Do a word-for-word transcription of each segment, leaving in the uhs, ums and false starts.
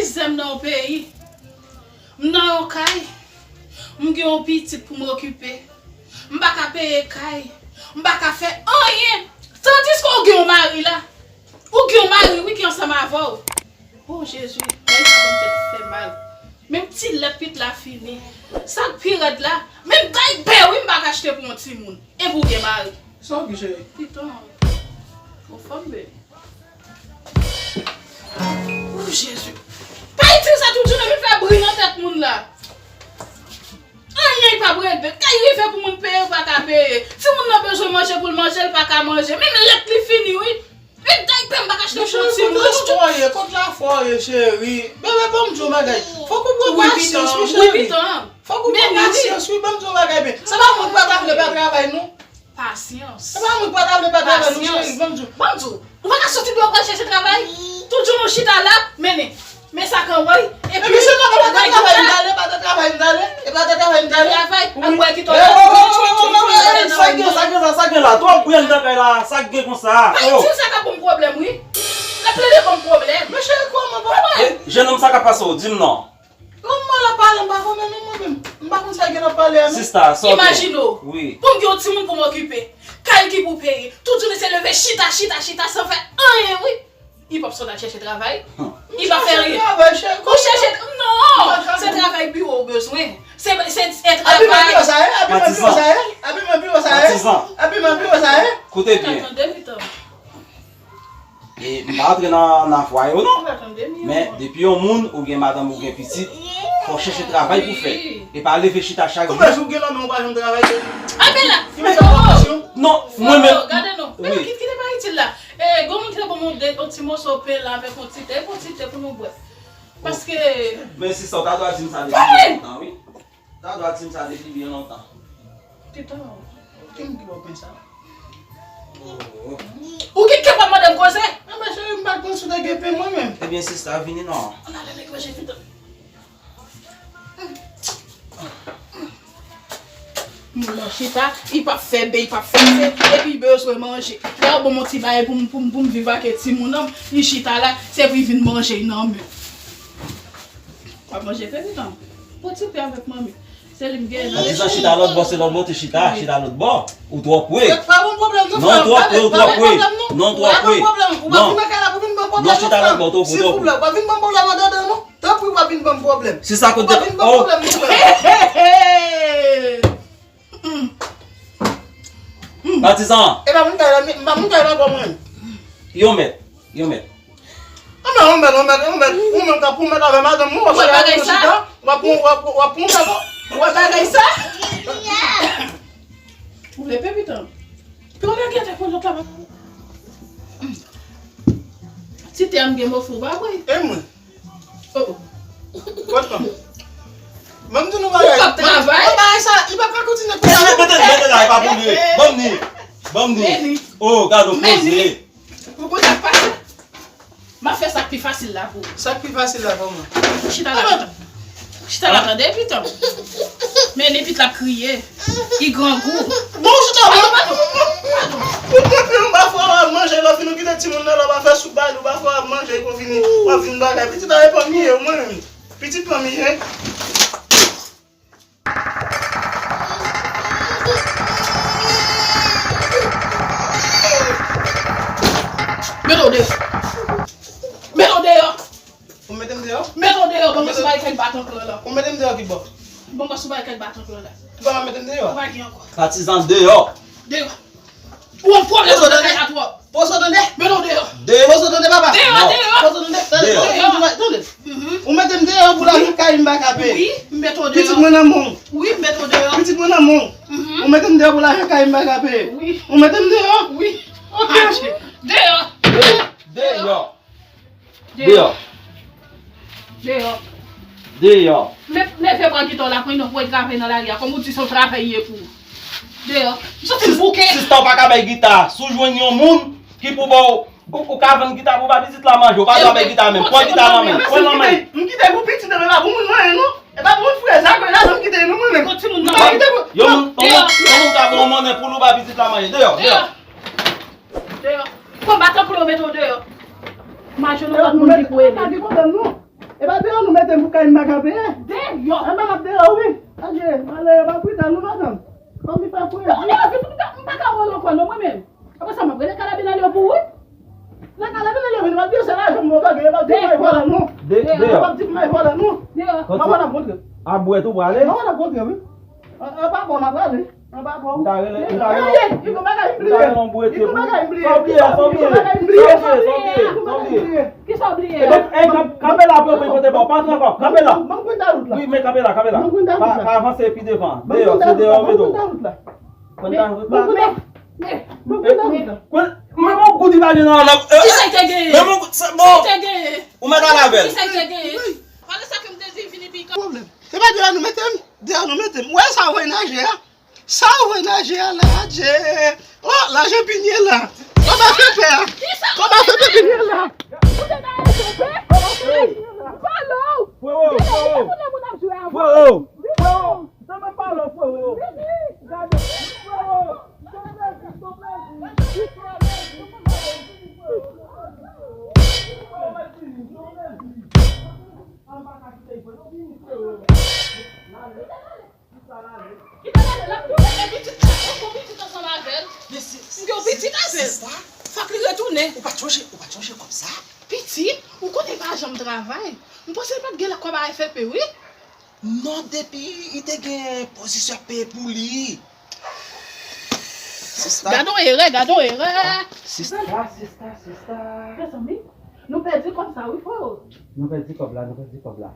Sè m nan yon peyi. M nan yon kay. M gen yon pitit pou m okipe. M pa ka peye kay. M pa ka fè anyen. Tandiske w gen yon mari la. Ou gen yon mari, wi, ki ansanm avè w. O Jezi, bagay sa ban m tèt fè mal. Menm ti lèt pit la fini. Sa k pi rèd la, menm daypè, wi, m pa ka achte pou yon timoun. Epi w gen mari. Sa w gen, cheri? Piton. Yon fanm beni. O Jezi. Pa itil sa tout jounen, vin fè bri nan tèt moun la. Anyen pa p regle. Kay rive pou moun peye, ou pa ka peye. Timoun nan bezwen manje pou l manje, l pa ka manje. Menm lèt li fini, wi. Menm daypè m pa ka achte pou yon timoun. Kot lafwa w ye, kot lafwa w ye, cheri? Bebe, ban m di w yon bagay. Fòk ou pran pasyans, wi, cheri. Fòk ou pran pasyans, wi, ban m di w yon bagay byen. Se pa mwen k pa ta vle pa travay, non. Pasyans. Se pa mwen k pa ta vle pa travay, non, cheri, ban m di w. Ban m di w, ou pa ka soti deyò pral chèche travay? Tout jounen w chita la, mennen. Men sa k anwo w, epi... Epi se pa ta travay m t ale, pa ta travay m t ale, e pa ta travay m t ale. Travay, ap bwè ki tò la. Sa k gen, sa k gen la, sa k gen la, twòp bri anndan kay la, sa k gen konsa? Pa itil sa k ap ban m pwoblèm, wi. L ap plede ban m pwoblèm. Men cheri, kòman, papa? Jennonm, sa k ap pase w? Di m non. Kòman l ap pale, m pa konnen non, mwen menm. M pa konn sa gen l ap pale a, non. Sista, sa w gen? Imajine w. Wi. Pou m gen yon timoun pou m okipe. Kay ki pou peye. Tout jounen se leve chita, chita, chita, san fè anyen, wi. Li p ap sot al chèche travay. Li p ap fè anyen. Travay, cheri. Ou chèche, non, se travay biwo w bezwen. Se, se, se travay. Abiman biwo sa ye, abiman biwo sa ye, abiman biwo sa ye. Abiman biwo sa ye. Koute byen. Tande pitan. E m pa antre nan, nan afwa yo, non. Men depi yon moun, ou gen madanm, ou gen pitit, fò w chèche travay pou fè. E pa leve chita chak jou. Koupe jou gen nan men w pa janm travay. Ape la. Ki mete w an presyon? Non, mwen menm. Gade non. Wi. Kite pa itil la. E, gon moun ki te ban mwen de, yon ti moso pen la avèk yon ti te, yon ti te pou nou bwè. Paske... Men sista, w ta dwe di m sa depi lontan, wi. Ta dwe di m sa depi byen lontan. Piton, ki moun ki ba w pen sa? Ou ki kapab mande m koze? Anben, cheri, m pa t konn si w te gen pen mwen menm. Ebyen, sista, vini non. Ann ale nèg manje piton. Moun nan chita, li p ap fè byen, li p ap fè se, epi li bezwen manje. Lè yo ban m yon ti bagay pou m, pou m, pou m viv ak timoun nan, li chita la, se pou li vin manje nan men. W ap manje pen pitan. Pran ti pen avèk manmi. Se li m gen. Patizan, chita lòt bò, se lòt bò w te chita, chita lòt bò. Ou twò pre. Frè, pa ban m pwoblèm non, frè. Non, ou twò pre, ou twò pre. Non, ou twò pre. Pa ban m pwoblèm. Ou pa vin nan kay la pou vin ban m pwoblèm non, frè. Non, chita lòt bò, ou twò pre. Silvouplè, ou pa vin ban m pwoblèm andedan non. Tanpri, ou pa vin ban m pwoblèm. Se sa kote. Ou pa vin ban m pwoblèm non, frè. Patizan. E pa moun kay la, m pa moun kay la ankò mwen. Yon mèt, yon mèt. Anben, yon mèt, yon mèt, yon mèt. Ou menm k ap pran mèt avè madanm ou, w ap chita, w ap pran, w ap pran, w ap pran mèt. Ou wè bagay sa? Ou vle pen pitan? Pi w lage atè pou lòt la pa. Ti te a m gen mofo, pa vre? E mwen? Oh, oh. Kot non? Ban m di nou bagay. Ou p ap travay? Ban bagay sa, li p ap ka kontinye konsa. Mete, mete, mete la, e pa pou li. Ban m ni. Ban m ni. Oh, gade w poze. Ou konn sa k pase? M ap fè sa k pi fasil la pou ou. Sa k pi fasil la pou mwen? Chita la, pitan. Chita la, tande, pitan. Men ni pit la ap kriye. Li grangou. Bon, chita la. Padon, padon, padon. Ou konprann, pafwa w ap manje, lè w fin ou kite timoun nan la, w ap fè soup ba li, pafwa w ap manje, epi w vini, w ap vin bagay. Pitit la, e pa m li ye, mwen menm. Pitit pa m li ye. Mete w deyò. Mete w deyò. Ou mete m deyò? Mete w deyò, ban m sou barikad batanklan la. Ou mete m deyò ki bò? Ban m sou barikad batanklan la. Ou pa mete m deyò? Ou pa gen ankò. Patizan deyò. Deyò. Ou an pwoblèm nan kay la twòp. Pozo tande? Mete w deyò. Deyò. Pozo tande, papa. Deyò, deyò. Pozo tande. Tande, tande, tande. Ou mete m deyò pou lajan kay m pa ka peye. Wi, m mete w deyò. Pitit mwen nan men w. Wi, m mete w deyò. Pitit mwen nan men w. Ou mete m deyò pou lajan kay m pa ka peye. Wi. Ou mete m deyò. Wi. Ok. Deyò. Deyò. Deyò. Deyò. Deyò. Leve pran gita w la, pran yon pwen travay nan lari a, kòm ou di se yon travay li ye pou ou. Deyò. M santi m bouke. Sista, w pa ka bay gita. Si w jwenn yon moun ki pou ba w, ou, ou ka vann gita pou ba pitit la manje, ou pa dwe bay gita menm. Pran gita nan men, pran nan men. M kite pou pitit, men pa pou moun mwen non. E pa pou moun frè, sa kwè la, m kite nou mwen menm. Yon timoun nan men. Yon moun, yon moun ka pran yon monnen pou nou ba pitit la manje. Deyò, deyò. Deyò. Konbatan pou yo mete w deyò. Mache nan lòt moun ki pou ede. Pa gen pwoblèm non. E pa Pou kay m pa ka peye. Deyò. Anba m ap deyò, wi. Adje, malere pa pita nou, madanm. Kòm li fè fre. Deyò, se pou m pa ka wè l ankò, non, mwen menm. Apre sa, m ap rele karabinèl yo pou ou. Lè karabinèl yo vini, m ap di yo se lajan m move gen, m ap di m ay vòlè, non. M ap di m ay vòlè, non. Deyò. Mwen ap montre. A bwèt ou prale? Mwen ap montre, wi. An pa bon, m ap prale. An pa bon. M ta rele, m ta rele. Ey, ey, gon bagay m bliye. M ta rele yon bwete pou. Sa w bliye, sa w bliye. Sa w bliye, sa w bliye, sa w bliye. Kisa w bliye? Ebyen, ey, kanpe la pou yo kote ba w. Pa antre ankò. Kanpe la. Ban m konn ta wout la. Wi, men kanpe la, kanpe la. Ban m konn ta wout la. Pa, pa avanse pi devan. Deyò, se deyò yo mete w. Ban m konn ta wout la. Konn ta wout la. Ban m konn ta wout la. Ban m konn ta wout la. Men bon gout li pa gen nan la. Kisa ki te genyen? Men bon gout, se bon. Kisa ki te genyen? Ou mèt al avè l. Kisa ki te genyen? Pale sa ke m te di vini pi. Pwoblèm. Se pa deyò nou mete m? Deyò nou mete m. Ou wè sa w voye naje a? Sa w voye naje a la, adje. Oh, lajan Pinye la. Kòman fè pè a? Kòman fè pè Pinye la? Ou te nan F P P? Pale w. Frero, frero. Frero, frero. Sa mwen pale w, frero. Gade, frero. Ki ta l ale, l ap tounen, men pitit la, m gon pitit ansanm avè l. M gen yon pitit avè l. Fòk li retounen. Ou pa t chonje, ou pa t chonje kòb sa? Pitit, ou konnen l pa janm travay. M panse l pa t gen kòb a F P P, wi. Non, depi li te gen pozisyon ap peye pou li. Sista. Gade yon erè, gade yon erè. Sista, sista, sista. Mezanmi, nou pèdi kòb sa, wi, frero. Nou pèdi kòb la, nou pèdi kòb la.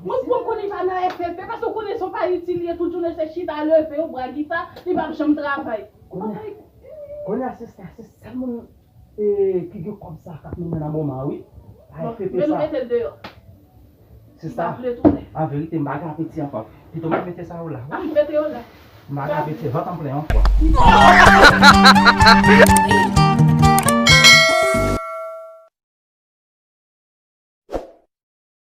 Mwen, mwen konnen pa nan F P P, paske w konnen se yon pa itil ye, tout jounen se chita, leve, yon bra gita, li p ap janm travay. Konnen, konnen a sista, se sèl moun, e, ki gen kòb sa k ap mennen nan moman an, wi. A F P P sa. Men nou mete l deyò. Sista, an verite, m pa gen apeti ankò. Pito m ap mete sa yo la, wi. Ah, mete yo la. M pa gen apeti, vant an m plen yon fwa.